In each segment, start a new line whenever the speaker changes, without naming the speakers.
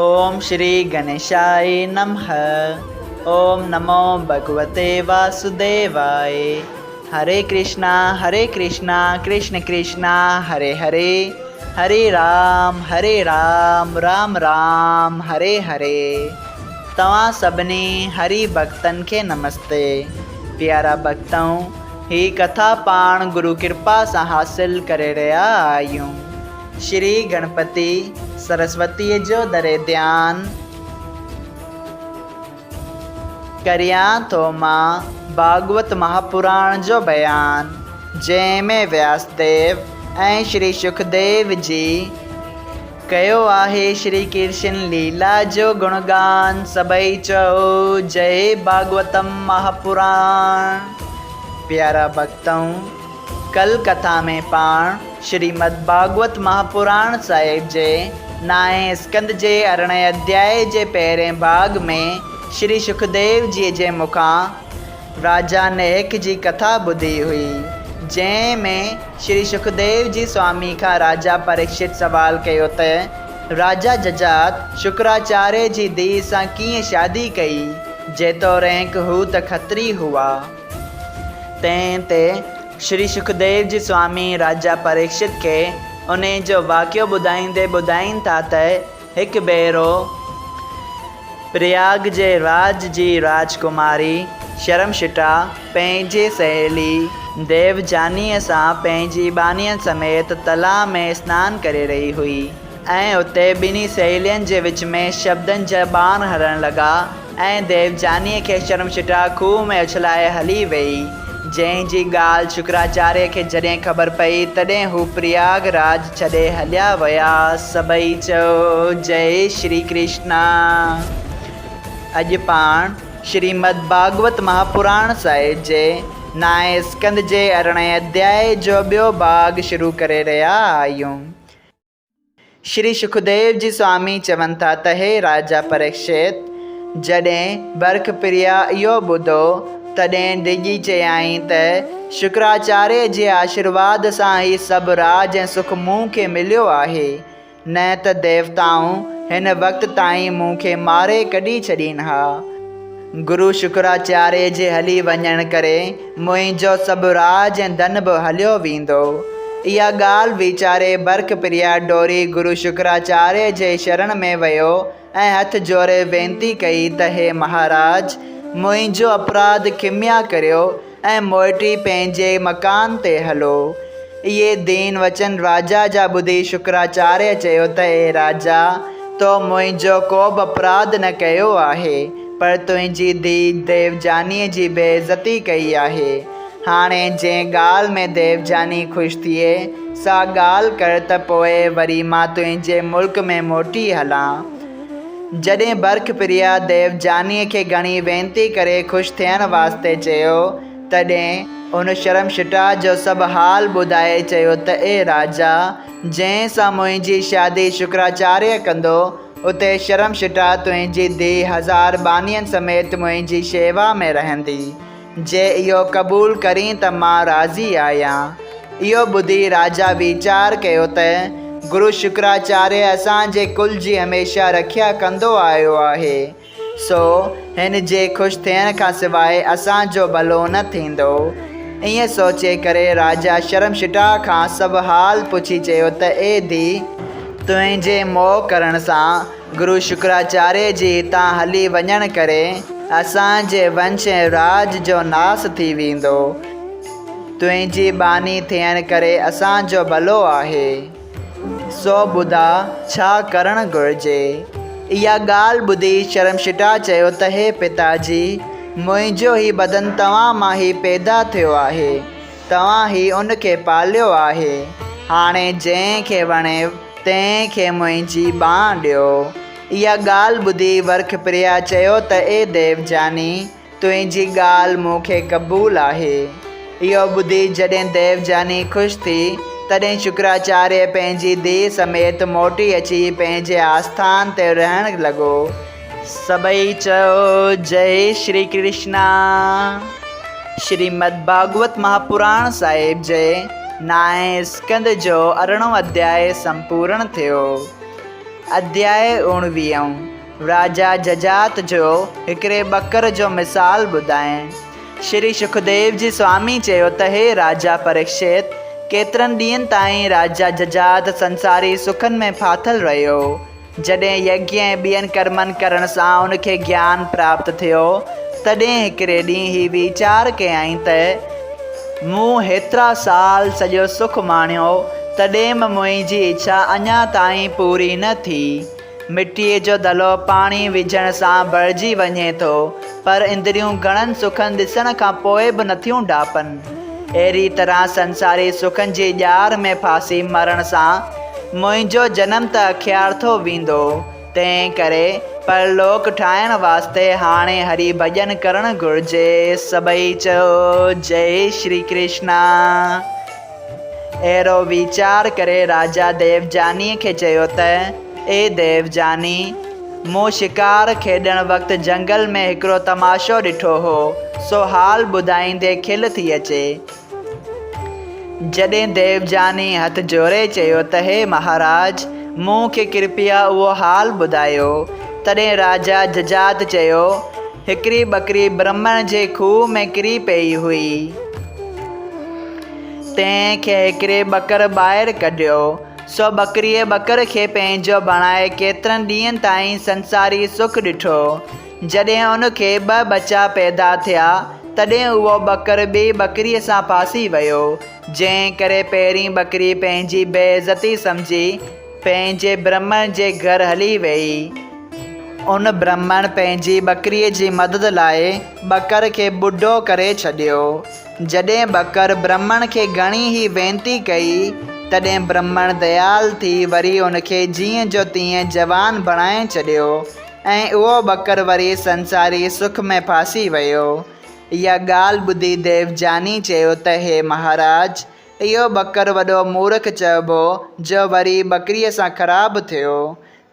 اوم شري گڻيشائي نمه اوم نمو ڀڳوتي واسوديوائي هري ڪرشنا هري ڪرشنا ڪرشن ڪرشنا هري هري هري رام هري رام رام رام هري هري توهان سڀني هري ڀڳتن کي نمستي پيارا ڀڳتؤ هي ڪٿا پاڻ گرو ڪرپا سان حاصل ڪري رهيا آهيون. شري گڻپتي سرسوتيء جو دري ڌيان ڪريان ٿو مان ڀاڳوت مهاپراڻ جو بيان، جنهن ۾ وياس ديو ۽ شري شڪديو جي ڪيو آهي شري ڪرشن ليلا جو گڻگان، سڀئي چئو جئي ڀاڳوتم مهاپراڻ. پيارا ڀڳتؤ! ڪل ڪٿا ۾ پاڻ شريمد ڀاڳوت مهاپراڻ صاحب جي نائين اسڪنڌ جي ارڙهين اڌيائي جي پهرين ڀاڳ ۾ شري شڪديو جيء جي مکان راجا نهڪ جي ڪٿا ٻڌي هئي، جنهن ۾ شري شڪديو جي سوامي کان راجا پريڪشت سوال ڪيو ته راجا ججات شڪراچاريه جي ڌيء سان ڪيئن شادي ڪئي، جيتوڻيڪ هو ته کتري هئا. تنهن تي شري شڪديو جي سوامي راجا پريڪشت کي انهي جو واقعو ٻڌائيندي ٻڌائين ٿا ته هڪ ڀيرو پرياگ جي راڄ جي راجڪماري شرمشٽا پنهنجي سهيلي ديوجانيء سان پنهنجي ٻانهين سميت تلاء ۾ سنان ڪري رهي هئي. ۽ اتي ٻنهي سهيلين جي وچ ۾ شبدن جا ٻاڻ هلڻ لڳا ۽ ديوجانيء کي شرمشٽا کوهه ۾ اڇلائي هلي ويئي، جنهن جي ڳالهه شڪراچاريه کي جڏهن خبر پئي، تڏهن هو پرياگ راڄ ڇڏي هليا ويا. سڀئي چئو، جئي شري ڪرشنا. اڄ پاڻ شريمد ڀاڳوت مهاپراڻ صاحب جي نائين اسڪنڌ جي ارڙهين اڌيائي جو ٻيو ڀاڳ شروع ڪري رهيا آهيون. شري شڪديو جي سوامي چون ٿا ته هي راجا پريڪشت! جڏهن برک پريا اهو ٻڌو، تڏهن ڊڄي چيائين ته شڪراچاريه جي آشيرواد سان هي سڀ راڄ ۽ سک مون کي مليو آهي، نه ته ديوتائون هن وقت تائين مون کي ماري ڪڍي ڇڏين ها. گرو شڪراچاريه جي هلي وڃڻ ڪري منهنجو سڀ راڄ ۽ ڌن به هليو ويندو. اها ڳالهه ويچاري برک پريا ڊوري گرو شڪراچاريه جي شرڻ ۾ ويو ۽ هٿ جوڙي وينتي ڪئي ته هي مهاراج! منهنجو اپراڌ کميا ڪريو ۽ موٽي پنهنجي مڪان تي هلو. اهي دين وچن راجا جا ٻڌي شڪراچاريه چيو ته اي راجا! تو منهنجو ڪوبه اپراڌ نه ڪيو آهي، پر تنهنجي ڌيء ديوجانيء جي بي عزتي ڪئي آهي. هاڻي جنهن ڳالهه ۾ ديوجاني خوش ٿئي، سا ڳالهه ڪر ته پوء وري مان تنهنجي ملڪ ۾ موٽي هلان. جڏهن برک پريا ديوجانيء کي گهڻي وينتي ڪري خوش ٿيڻ واسطي چيو، تڏهن هن شرمشٽا جو سڀ حال ٻڌائي چيو ته اي راجا! جنهن سان منهنجي شادي شڪراچاريه ڪندو، اتي شرمشٽا تنهنجي ڌيء هزار ٻانهين سميت منهنجي شيوا ۾ رهندي. جي اهو قبول ڪرين ته مان راضي آهيان. اهو ٻڌي راجا ويچار ڪيو ته گرو شڪراچاريه اسان جي ڪل جي هميشه رکيا ڪندو آيو آهي، سو هن جي خوش ٿيڻ کان سواء اسان جو ڀلو نه ٿيندو. ائين سوچي ڪري راجا شرمشٽا کان سڀ حال پڇي چيو ته اي ڌيء! تنهنجي موهه ڪرڻ سان گرو شڪراچاريه جي هتان هلي وڃڻ ڪري اسان جي ونش ۽ راڄ جو ناس ٿي ويندو. تنهنجي ٻانهي ٿيڻ ڪري اسان جو ڀلو آهي. سو ٻڌاء ڇا ڪرڻ گهرجي؟ اها ڳالهه ٻڌي شرمشٽا چيو ته هي پتا جي! منهنجو هي بدن توهان مان ئي پيدا ٿيو آهي. توهان ئي ان کي پاليو آهي، هاڻي جنهن کي وڻيو تنهن کي منهنجي ٻانهن ڏيو. اها ڳالهه ٻڌي ورک پريا چيو ته اي ديوجاني! تنهنجي ڳالهه مون کي قبول آهي. اهو ٻڌي جڏهن ديوجاني خوش ٿي، تڏهن شڪراچاريه پنهنجي ڌيء سميت موٽي اچي پنهنجي آسٿان تي رهڻ لڳو. سڀئي چئو جئي شري ڪرشنا. شريمد ڀاڳوت مهاپراڻ صاحب جي نائين اسڪنڌ جو ارڙهون اڌيائي سمپورڻ ٿيو. اڌياء اڻويهون، راجا ججات جو هڪڙي ٻڪر جو مثال ٻڌائڻ. شري شڪديو جي سوامي چيو ته هي راجا پريڪشت! ڪيترن ڏينهن تائين راجا ججات سنساري سکن ۾ ڦاٿل رهيو. جڏهن يگيه ۽ ٻين ڪرمن ڪرڻ سان ان کي گيان پراپت ٿيو، تڏهن هڪڙي ڏينهن هي ويچار ڪيائين ته، مون هيترا سال سڄو سک ماڻيو، تڏهن به منهنجي اڇا اڃا تائين پوري نه ٿي. مٽيء جو دلو پاڻي وجهڻ سان ڀرجي وڃي ٿو، پر اندريون گهڻن سکن ڏسڻ کان پوء به نٿيون ڍاپن. اهڙي طرح سنساري سکن جي ڄار ۾ ڦاسي مرڻ سان منهنجو جنم ته اکيارٿو ويندو، تنهن ڪري پرلوڪ ٺاهڻ واسطي هاڻي هري ڀڄن ڪرڻ گهرجي. سڀئي چئو جئي شري ڪرشنا. اهڙو ويچار ڪري راجا ديوجانيء کي چيو ته، اي ديوجاني! مون شڪار کيڏڻ وقت جهنگل ۾ هڪڙو تماشو ڏٺو هو، سو حال ٻڌائيندي کل ٿي اچي. جڏهن ديوجاني هٿ جوڙي چيو ته هي مهاراج! مون کي ڪرپيا اهو حال ٻڌايو. تڏهن راجا ججات چيو، هڪڙي ٻڪري برهمڻ جي کوهه ۾ ڪري پيئي هئي. تنهن کي هڪڙي ٻڪر ٻاهر ڪڍيو. سو ٻڪريء ٻڪر کي پنهنجو بڻائي ڪيترن ڏينهن تائين سنساري سک ڏٺو. جڏهن ان کي ٻه ٻچا پيدا ٿيا، تڏهن اهو ٻڪر ٻي ٻڪريء سان ڦاسي ويو، جنهن ڪري پهرين ٻڪري پنهنجي بي عزتي سمجهي، پنهنجي برهمڻ جي گهر هلي ويئي. ان برهمڻ پنهنجي ٻڪريء جي مدد لاء ٻڪر کي ٻڍو ڪري ڇڏيو. جڏهن ٻڪر برهمڻ کي گهڻي ئي وينتي ڪئي، تڏهن برهمڻ ديال ٿي وري ان کي جيئن جو تيئن جوان بڻائي ڇڏيو. ۽ اهو ٻڪر وري سنساري سک ۾ ڦاسي ويو. اها ڳالهه ٻڌي ديوجاني چيو ته هي مهاراج! اهو ٻڪر وڏو مورک چئبو جو وري ٻڪريء سان خراب ٿيو.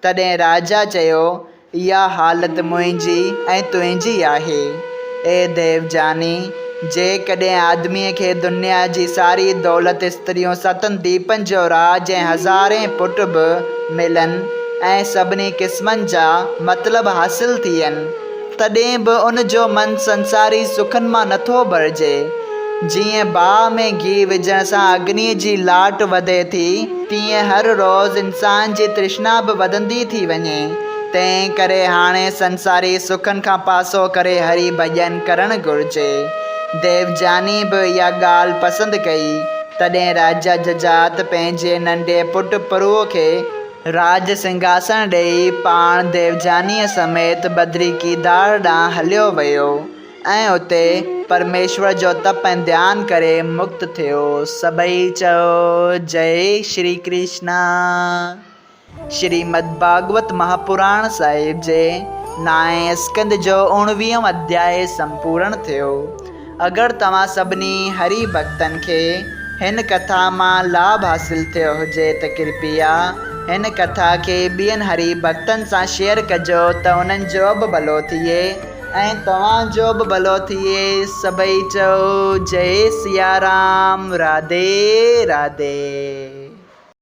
تڏهن راجا چيو، اها حالت منهنجي ۽ تنهنجي آهي. اي ديوجاني! جيڪڏهن آدميء کي دنيا جي ساري دولت، استريون، ستن ديپن جو راڄ ۽ هزارين پٽ به ملن ۽ سڀني قسمن جا مطلب حاصل ٿين، تڏهن به ان جو من سنساري سکن مان نٿو ڀرجي. جيئن باهه ۾ گيهه وجهڻ سان اگنيء جي لاٽ وڌي ٿي، تيئن هر روز انسان جي ترشنا به وڌندي ٿي وڃي. تنهن ڪري هاڻي سنساري سکن کان پاسو ڪري هري ڀڄن ڪرڻ گهرجي. ديوجاني به اها ڳالهه پسند ڪئي. تڏهن راجا ججات پنهنجي ننڍي پٽ پروء کي راڄ سنگهاسڻ ڏيئي پاڻ ديوجانيء سميت بدري ڪيدار ڏانهن هليو ويو ۽ اتي پرميشور جو تپ ۽ ڌيان ڪري مڪت ٿيو. سڀئي چئو جئي شري ڪرشنا. شريمد ڀاڳوت مهاپراڻ صاحب جي نائين اسڪنڌ جو اڻويهون اڌياء سمپورڻ ٿيو. اگر توهان سڀني هري ڀڳتن کي هن ڪٿا مان لاڀ حاصل ٿيو هجي ته ڪرپيا هن ڪٿا کي ٻين هري ڀڳتن سان شيئر ڪجو ته انهن جو به ڀلو ٿئي ۽ توهان جو به ڀلو ٿئي. سڀئي چئو جئي سيارام راڌي راڌي.